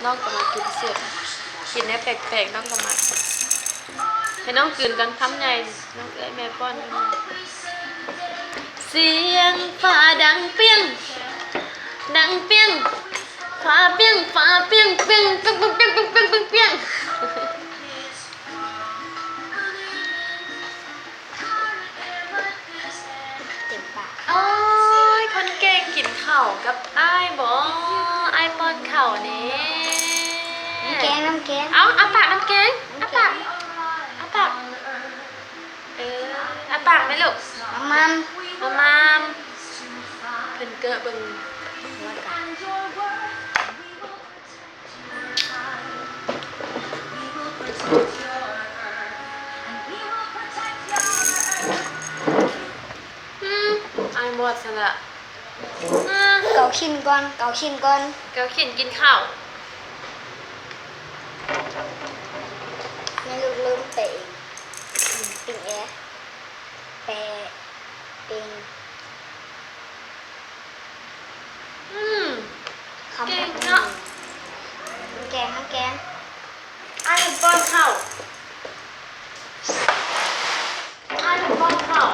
ນ້ອງກໍມັກກິນເຜັດ ກິນແນວແປກໆ ນ້ອງກໍມັກ. ໃຫ້ນ້ອງກືນກ່ອນຄຳໃຫຍ່ ນ້ອງເອື້ອຍແມ່ປ້ອນ. ສຽງຟ້າດັງປຽງ ດັງປຽງ ຟ້າປຽງ ຟ້າປຽງ ປຽງ ປຽງ ປຽງ. ເຕັມປາກ. ໂອ້ຍ ຄົນເກັ່ງກິນເຂົ້າກັບອ້າຍບໍ? ອ້າຍປ້ອນເຂົ້າແດ່. ນ້ຳແກງ ນ້ຳແກງ. ເອົາ ອ້າປາກ ນ້ຳແກງ. ອ້າປາກ ອ້າປາກ. ເອີ ອ້າປາກແມ່ລູກ. ມາມ ມາມ. ເພິ່ນເກີະເບິ່ງ. ອືມ ອ້າຍໝົດຊັ້ນລະ. ອືມ ເກົາຂີ້ນກ່ອນ ເກົາຂີ້ນກ່ອນ. ເກົາຂີ້ນກິນເຂົ້າ. ແມ່ລູກລືມແປະເອງ. ອືມ ປິງແອ ແປະ ປິງ. ອືມ ຄຳ ເກັ່ງເນາະ. ແກງ ແກງ ອ້າຍປ້ອນເຂົ້າ. ອ້າຍປ້ອນເຂົ້າ.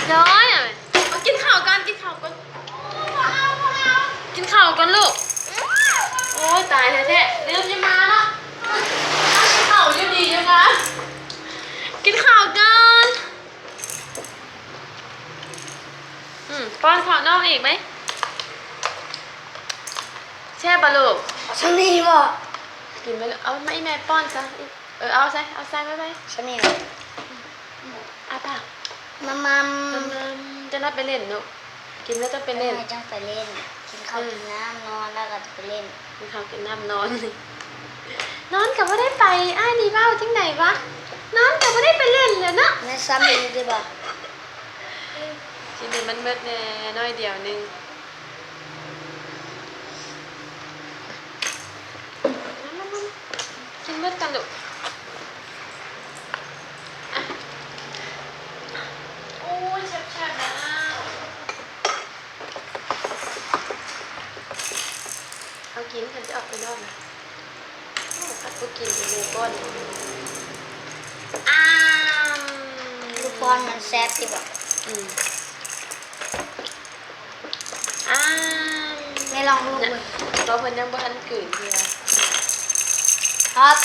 ໂດຍ ເອົາ ກິນເຂົ້າກ່ອນ ກິນເຂົ້າກ່ອນ. ກິນເຂົ້າກ່ອນລູກ. ໂອ້ຍ ຕາຍແທ້ໆ ລືມ ຢ່າມາເນາະ. ກິນເຂົ້າຢູ່ດີຢູ່ນະ. ກິນເຂົ້າກ່ອນ. ອືມ ປ້ອນເຂົ້ານ້ອງອີກໄໝ? ແຊບບໍ່ລູກ? ເອົາຊ່ຳນີ້ບໍ່? ກິນໄປເລີຍ. ເອົາມາ ອີ່ແມ່ປ້ອນຊະ. ເອີ ເອົາໃສ່ ເອົາໃສ່ໄວ້ໄວ້. ຊ່ຳນີ້ແຫຼະ. ອືມ ອ້າປາກ. ມາມາມ. ມາມາມ. ຈັ່ງນັ້ນໄປຫຼິ້ນລູກ. ກິນແລ້ວຈັ່ງໄປຫຼິ້ນ. ເອີ ຈັ່ງໄປຫຼິ້ນ. ກິນເຂົ້າ ອືມ ກິນນ້ຳ ນອນ ແລ້ວກໍຈະໄປຫຼິ້ນ. ກິນເຂົ້າ ກິນນ້ຳ ນອນ. ນອນກໍບໍ່ໄດ້ໄປ. ອ້າຍນີ້ເວົ້າຈັ່ງໃດວະ? ນອນກໍບໍ່ໄດ້ໄປຫຼິ້ນແລ້ວເນາະ. ແມ່ນຊ້ຳອີກຕິບໍ? ກິນໃຫ້ມັນໝົດແດ່ ໜ້ອຍດຽວໜຶ່ງ. ມາໆໆ ກິນໝົດກ່ອນລູກ. ອະ ໂອ້ຍ ແຊບໆ ນະ. ເອົາກິນ ຄັນຈະອອກໄປນອກນະ. ໂອ້ ຄັນບໍ່ກິນ ເປັນແມ່ປ້ອນ. ອ້າມ ລູກປ້ອນມັນແຊບຕິບໍ? ອືມ. ອ້າມ ແມ່ລອງລູກເບິ່ງ. ເພາະເພິ່ນຍັງບໍ່ທັນກືນເທື່ອ. ຄັບ.